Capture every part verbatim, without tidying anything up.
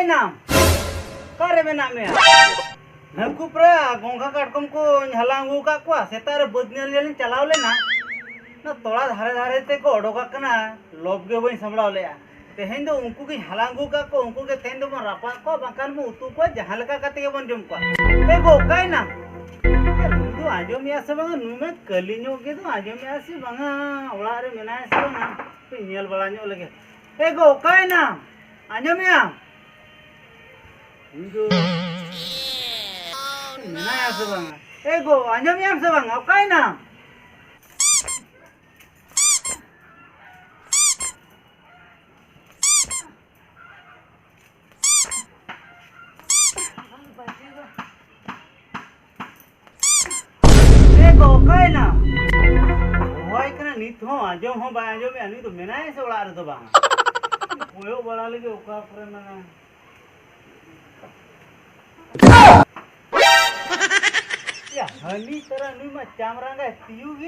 ᱢᱮᱱᱟᱢ? ᱚᱠᱟᱨᱮ ᱢᱮᱱᱟᱜ ᱢᱮᱭᱟ? ᱦᱟᱹᱠᱩ ᱯᱮᱲᱟ ᱜᱚᱝᱜᱷᱟ ᱠᱟᱴᱠᱚᱢ ᱠᱚᱧ ᱦᱟᱞᱟᱝ ᱟᱹᱜᱩ ᱟᱠᱟᱫ ᱠᱚᱣᱟ᱾ ᱥᱮᱛᱟᱜ ᱨᱮ ᱵᱟᱹᱫᱽ ᱧᱮᱞ ᱧᱮᱞᱤᱧ ᱪᱟᱞᱟᱣ ᱞᱮᱱᱟ᱾ ᱚᱱᱟ ᱛᱚᱲᱟ ᱫᱷᱟᱨᱮ ᱫᱷᱟᱨᱮ ᱛᱮᱠᱚ ᱚᱰᱚᱠ ᱟᱠᱟᱱᱟ, ᱞᱚᱵᱽ ᱜᱮ ᱵᱟᱹᱧ ᱥᱟᱢᱵᱲᱟᱣ ᱞᱮᱫᱼᱟ᱾ ᱛᱮᱦᱮᱧ ᱫᱚ ᱩᱱᱠᱩ ᱜᱤᱧ ᱦᱟᱞᱟᱝ ᱟᱹᱜᱩ ᱟᱠᱟᱫ ᱠᱚᱣᱟ, ᱩᱱᱠᱩ ᱜᱮ ᱛᱮᱦᱮᱧ ᱫᱚᱵᱚᱱ ᱨᱟᱯᱟᱜ ᱠᱚᱣᱟ, ᱵᱟᱝᱠᱷᱟᱱ ᱵᱚᱱ ᱩᱛᱩ ᱠᱚᱣᱟ, ᱡᱟᱦᱟᱸ ᱞᱮᱠᱟ ᱠᱟᱛᱮ ᱜᱮᱵᱚᱱ ᱡᱚᱢ ᱠᱚᱣᱟ᱾ ᱮ ᱜᱚ, ᱚᱠᱟᱭᱮᱱᱟᱢ? ᱮ, ᱱᱩᱭ ᱫᱚ ᱟᱸᱡᱚᱢᱮᱜᱼᱟ ᱥᱮ ᱵᱟᱝᱟ? ᱱᱩᱭ ᱢᱟ ᱠᱟᱹᱞᱤ ᱧᱚᱜ ᱜᱮ ᱫᱚ, ᱟᱸᱡᱚᱢᱮᱜᱼᱟ ᱥᱮ ᱵᱟᱝᱟ? ᱚᱲᱟᱜ ᱨᱮ ᱢᱮᱱᱟᱭᱟ ᱥᱮ ᱵᱟᱝᱟ? ᱦᱟᱯᱮ ᱧᱮᱞ ᱵᱟᱲᱟ ᱧᱚᱜ ᱞᱮᱜᱮ᱾ ᱮ ᱜᱚ, ᱚᱠᱟᱭᱮᱱᱟᱢ? ᱟᱸᱡᱚᱢᱮᱜᱼᱟᱢ? ᱩᱱᱤ ᱫᱚ ᱢᱮᱱᱟᱭᱟ ᱥᱮ ᱵᱟᱝᱟ? ᱮ ᱜᱚ, ᱟᱸᱡᱚᱢᱮᱜᱼᱟᱢ ᱥᱮ ᱵᱟᱝᱟ? ᱚᱠᱟᱭᱮᱱᱟᱢ? ᱮ ᱜᱚ, ᱚᱠᱟᱭᱮᱱᱟᱢ? ᱦᱚᱦᱚᱣᱟᱭ ᱠᱟᱱᱟ, ᱱᱤᱛ ᱦᱚᱸ ᱟᱸᱡᱚᱢ ᱦᱚᱸ ᱵᱟᱭ ᱟᱸᱡᱚᱢᱮᱜᱼᱟ᱾ ᱱᱩᱭ ᱫᱚ ᱢᱮᱱᱟᱭᱟ ᱥᱮ ᱚᱲᱟᱜ ᱨᱮᱫᱚ ᱵᱟᱝ? ᱠᱚᱭᱚᱜ ᱵᱟᱲᱟ ᱞᱮᱜᱮ ᱚᱠᱟ ᱠᱚᱨᱮ ᱢᱮᱱᱟᱭᱟ᱾ ᱭᱟ, ᱦᱟᱹᱱᱤ ᱛᱟᱨᱟ ᱱᱩᱭ ᱢᱟ ᱪᱟᱢᱨᱟᱝᱜᱟᱭ ᱛᱤᱭᱩ ᱜᱮ᱾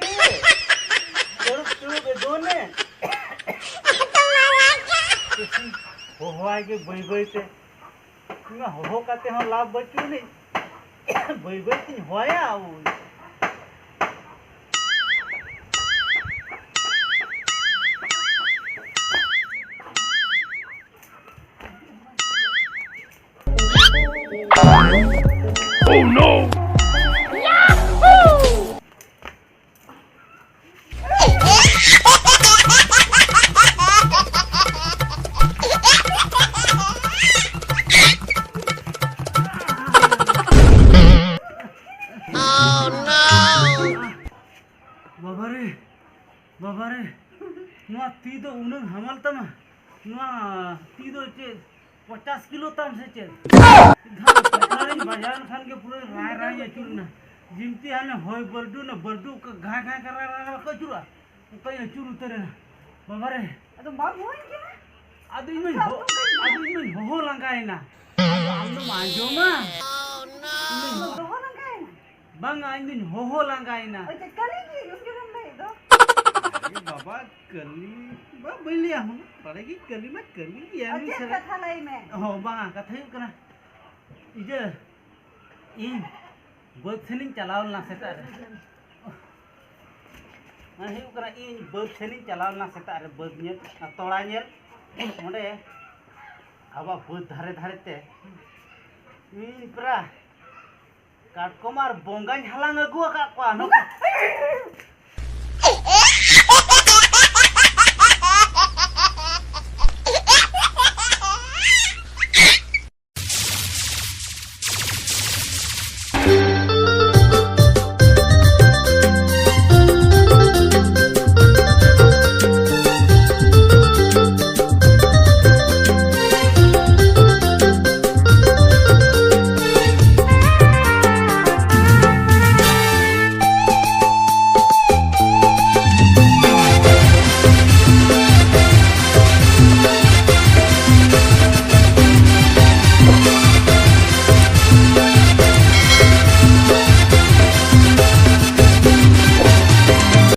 ᱛᱟᱹᱨᱩᱵ ᱛᱟᱹᱨᱩᱵ ᱮ ᱫᱚᱱᱮ᱾ ᱦᱚᱦᱚᱣᱟᱭ ᱜᱮ ᱵᱟᱹᱭ ᱵᱟᱹᱭ ᱛᱮ᱾ ᱤᱧ ᱢᱟ ᱦᱚᱦᱚ ᱠᱟᱛᱮ ᱦᱚᱸ ᱞᱟᱵᱷ ᱵᱟᱹᱪᱩᱜ ᱟᱹᱱᱤᱡ᱾ ᱵᱟᱹᱭ ᱵᱟᱹᱭ ᱛᱤᱧ ᱦᱚᱦᱚᱭᱟ, ᱳᱭ᱾ Oh no! ᱵᱟᱵᱟᱨᱮ, ᱵᱟᱵᱟᱨᱮ, ᱱᱚᱣᱟ ᱛᱤ ᱫᱚ ᱩᱱᱟᱹᱜ ᱦᱟᱢᱟᱞ ᱛᱟᱢᱟ? ᱱᱚᱣᱟ ᱛᱤ ᱫᱚ ᱪᱮᱫ ᱯᱚᱪᱟᱥ ᱠᱤᱞᱳ ᱛᱟᱢ ᱥᱮ ᱪᱮᱫ? ᱢᱤᱫ ᱫᱷᱟᱣ ᱯᱟᱪᱟᱨᱤᱧ ᱵᱟᱡᱟᱣ ᱞᱮᱠᱷᱟᱱ ᱜᱮ ᱯᱩᱨᱟᱹ ᱨᱟᱭ ᱨᱟᱭ ᱤᱧ ᱟᱹᱪᱩᱨ ᱮᱱᱟ᱾ ᱡᱤᱱᱛᱤ ᱦᱟᱱᱮ ᱦᱚᱭ ᱵᱟᱹᱨᱰᱩ ᱱᱟ ᱵᱟᱹᱨᱰᱩ ᱠᱚ ᱜᱷᱟᱭ ᱜᱷᱟᱭ ᱠᱟᱨᱟ ᱨᱟᱭ ᱨᱟᱭ ᱠᱚ ᱟᱹᱪᱩᱨᱚᱜᱼᱟ, ᱚᱱᱠᱟᱧ ᱟᱹᱪᱩᱨ ᱩᱛᱟᱹᱨ ᱮᱱᱟ᱾ ᱵᱟᱵᱟᱨᱮ! ᱟᱫᱚ ᱵᱟᱢ ᱦᱚᱦᱚᱭ ᱠᱟᱱᱟ? ᱟᱫᱚ ᱤᱧ ᱢᱟᱧ ᱟᱪᱪᱷᱟ, ᱦᱚ-, ᱟᱫᱚ ᱤᱧ ᱢᱟᱧ ᱦᱚᱦᱚ ᱞᱟᱸᱜᱟᱭᱮᱱᱟ᱾ ᱟᱫᱚ ᱟᱢ ᱫᱚᱢ ᱟᱸᱡᱚᱢᱟ? ᱤᱧ ᱢᱟᱧ ᱦᱚ-, ᱫᱚᱦᱚ ᱞᱟᱸᱜᱟᱭᱮᱱᱟ? ᱵᱟᱝᱟ, ᱤᱧ ᱫᱚᱧ ᱦᱚᱦᱚ ᱞᱟᱸᱜᱟᱭᱮᱱᱟ᱾ ᱳᱭ ᱪᱮᱫ ᱠᱟᱹᱞᱤ ᱜᱮ, ᱩᱥᱠᱮ ᱵᱟᱢ ᱞᱟᱹᱭᱮᱫ ᱫᱚ? ᱮ ᱵᱟᱵᱟ, ᱠᱟᱹᱞᱤ ᱵᱟ ᱵᱟᱹᱧ ᱞᱟᱹᱭᱟ ᱦᱚᱸ, ᱵᱟᱲᱟᱭ ᱜᱮ ᱠᱟᱹᱞᱤ ᱢᱟ ᱠᱟᱹᱞᱤ ᱜᱮᱭᱟ᱾ ᱟᱨ ᱢᱤᱫ ᱪᱮᱫ ᱥᱟᱞᱟᱜ ᱠᱟᱛᱷᱟ ᱞᱟᱹᱭ ᱢᱮ? ᱦᱚᱸ, ᱵᱟᱝᱟ, ᱠᱟᱛᱷᱟ ᱦᱩᱭᱩᱜ ᱠᱟᱱᱟ, ᱤᱭᱟᱹ, ᱤᱧ ᱵᱟᱹᱫᱽ ᱥᱮᱱᱤᱧ ᱪᱟᱞᱟᱣ ᱞᱮᱱᱟ ᱥᱮᱛᱟᱜ ᱨᱮ᱾ ᱢᱟᱱᱮ ᱦᱩᱭᱩᱜ ᱠᱟᱱᱟ, ᱤᱧ ᱵᱟᱹᱫᱽ ᱥᱮᱱᱤᱧ ᱪᱟᱞᱟᱣ ᱞᱮᱱᱟ ᱥᱮᱛᱟᱜ ᱨᱮ, ᱵᱟᱹᱫᱽ ᱧᱮᱞ, ᱛᱚᱲᱟ ᱧᱮᱞ᱾ ᱚᱸᱰᱮ ᱟᱵᱚᱣᱟᱜ ᱵᱟᱹᱫᱽ ᱫᱷᱟᱨᱮ ᱫᱷᱟᱨᱮ ᱛᱮ ᱤᱧ ᱯᱨᱟ ᱠᱟᱴᱠᱚᱢ ᱟᱨ ᱵᱚᱸᱜᱟᱧ ᱦᱟᱞᱟᱝ ᱟᱹᱜᱩ ᱟᱠᱟᱫ ᱠᱚᱣᱟ᱾ ᱱᱚᱝᱠᱟ